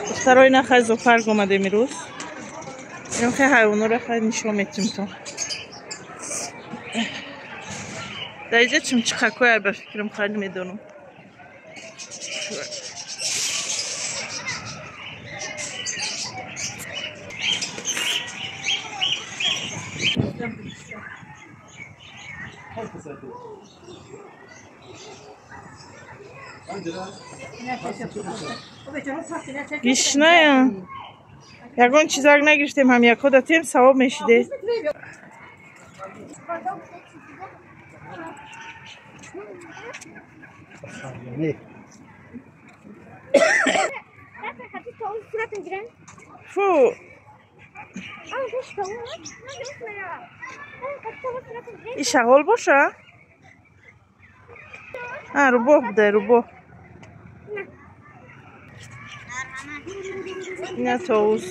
Духтарои нахай зоопарк омадем имрӯз. Инам хай ҳайвонҳоро хай нишон метим то. Дар инҷа чимчиқакҳое ба фикрам хай намедонам. Гишная. Ягон чизак нагирифтем, ҳам яко датем савоб мешиде. Фу. И шағол боша? А, рубоҳ будай, рубоҳ. Ина тоус.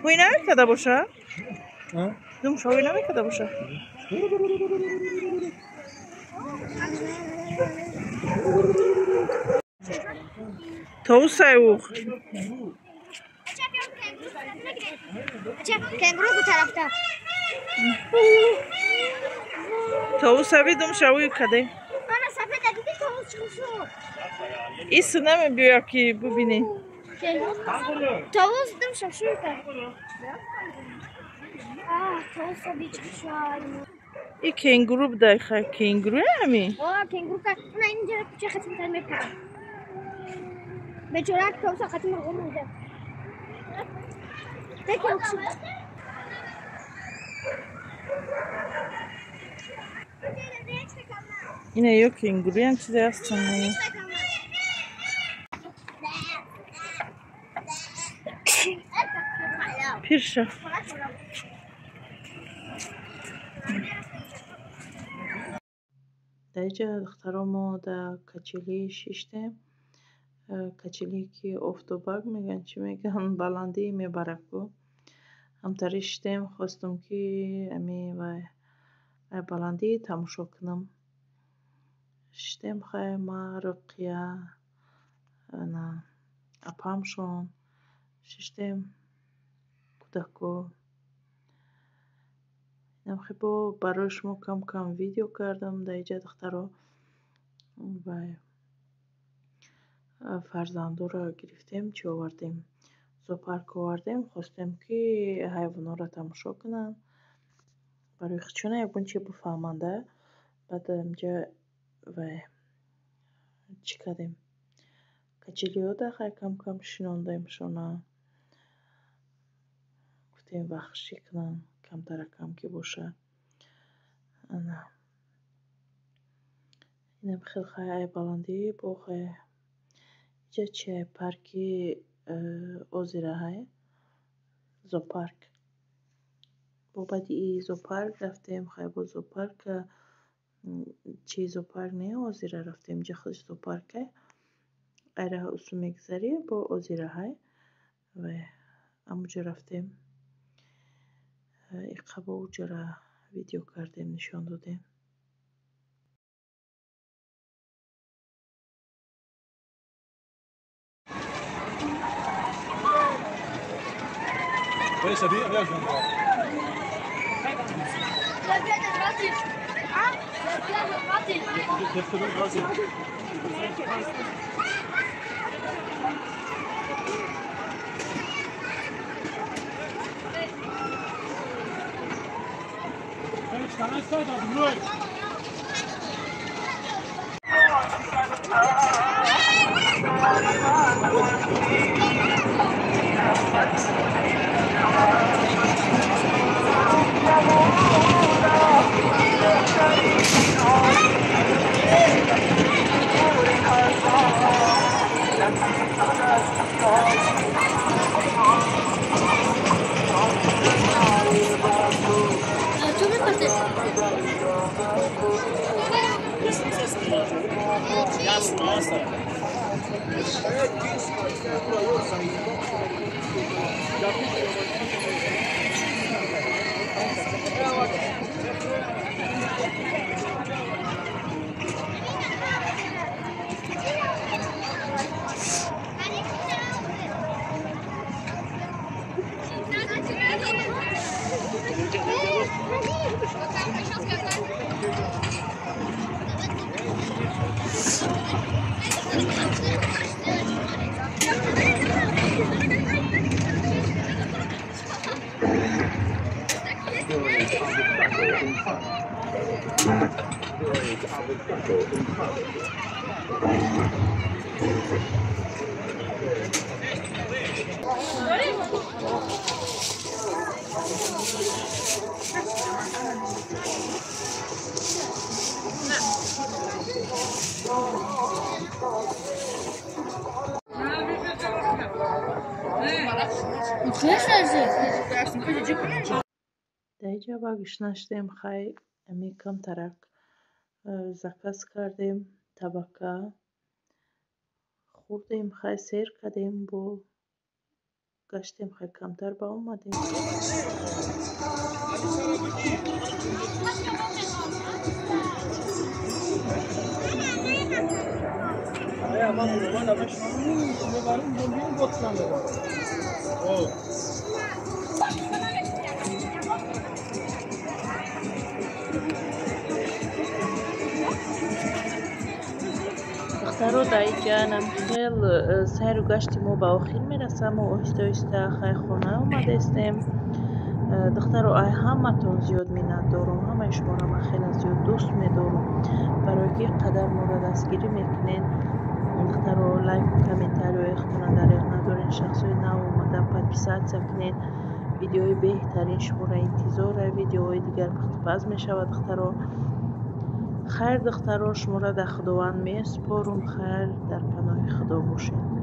Ҳуй намекарда боша? Думша ҳуй намекарда боша? Тоусай ух. Кенгуру bu tarafta. Тоус аби думша ҳуй каде. Ана сафед дидӣ тоус чӣ шуд? Ису намебиёя ки бубинӣ. Тоус думша шуд кард. Тоус аби чӣ шуд? И кенгуру будай хай, кенгуру ҳами? О, кенгуру ка. Ана инҷа куча хатим тар мепарад. Бечора тоуса хатим мурғ меда. Ина ё кенгуруям чизе ҳастанд. Пирша. Дар инҷа духтаро мо дар качелӣ шиштем. Качелие ки офтобак мегӯянд, чӣ мегӯянд, баландӣ мебарад ку. Ҳамтари шиштем, хостум ки ами вай баландӣ тамошо кунам. Шиштем хай ма, Руқия, ана апамшон шиштем, кӯдако. Инам хай бо барои шумо кам кам видео кардам дар инҷа духтаро. Вай фарзандоро гирифтем, чӣ овардем? Зоопарк овардем, хостем ки ҳайвонҳоро тамошо кунанд. Барои худшона ягон чи бифаҳманда. Баъд инҷа вай чӣ кардем? Качелиҳода хай кам кам шинондемшона. Гуфтем вахшӣ кунанд, камтаракам ки боша. Ана. Инам хел хай ай баландӣ бо хай инҷа чи ай парки озираҳай, зоопарк. Бо баъди и зоопарк рафтем, хай бо зоопарка чи зоопарк не, озира рафтем. Инҷа худаш зоопаркай. Айра усу мегузарӣ бо озираҳай. Вай амуҷо рафтем. Иқабо уҷора видео кардем, нишон додем. Дар инҷа ба гушна шудем, хай ами камтарак заказ кардем, табака хӯрдем, хай сер кардем, бо гаштем, хай камтар ба омадем. Духтаро, дар инҷа намхел сайру гашти мо ба охир мерасад. Мо оҳиста оҳиста хай хона омадаистем. Духтаро, ай ҳаматон зиёд миннатдорум, ҳамаи шуморо ман хеле зиёд дӯст медорум, барое ки қадар моро дастгирӣ мекунед. Духтаро, лайку комментариҳои худтонро дареғ надоред. Шахсҳои нав омада подписаться кунед. Видеои беҳтарин шуморо интизора, видеоҳои дигар пухтупаз мешавад. Духтаро, хайр, духтаро, шуморо дар Худованд месупорум. Хайр, дар паноҳи Худо бошед.